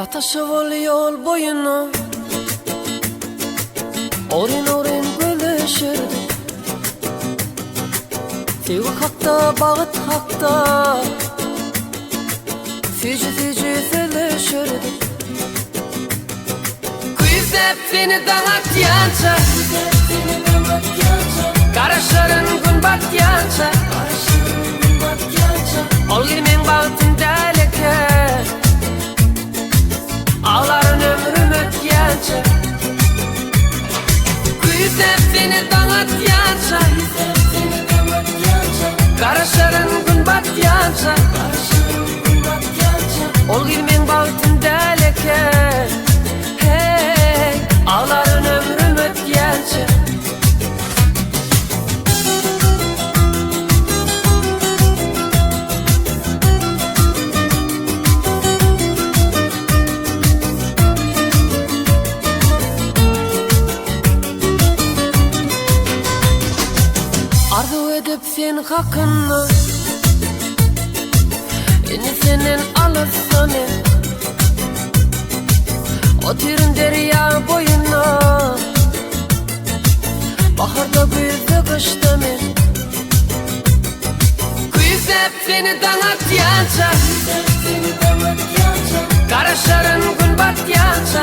Sataşyp ol ýol boýuna Oryn-oryn gülüşerdik Söýgi hakda, bagt hakda Süýji-süýji sözleşerdik Küýsäp seni daň atýança Garaşaryn gün batýança Ol gel meň bagtym däl eken Aglaryn ömrüm ötýänçe Küýsäp seni daň atýança Garaşaryn gün batýança Ol gyz meň bagtym däl eken Heý, aglaryn ömrüm ötýänçe. Arzuw edip sen hakynda Indi senden alysda men Otyryn derýa boýunda Baharda güýzde gyşda men Küýsäp seni daň atýança Garaşaryn gün batýança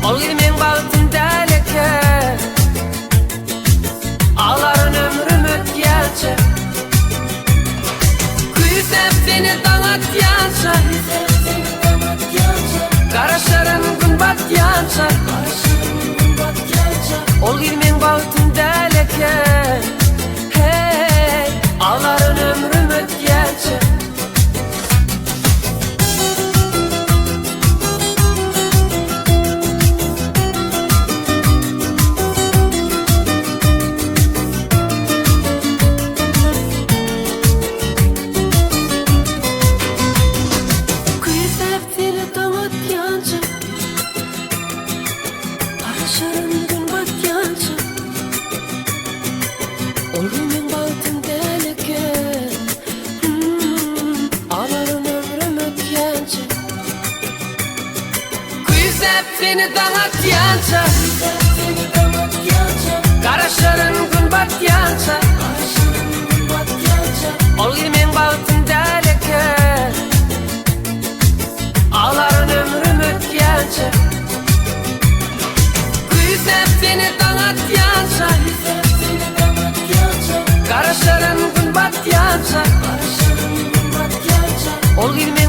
Ol gyz meň bagtym däl eken Aglaryn ömrüm ötýänçä Küýsäp seni daň atýança Garaşaryn gün batýança Ol gyz meň bagtym däl eken Heý, aglaryn ömrüm ötýänçä. Küýsäp seni daň atýança Garaşaryn gün batýança Ol gün meň bagtym däl eken Aglaryn ömrüm ötýänçe Küýsäp seni daň atýança Garaşaryn gün batýança Ol gün meň bagtym däl eken Aglaryn ömrüm ötýänçe Küýsäp seni daň atýança Garaşaryn gün batýança Ol gün.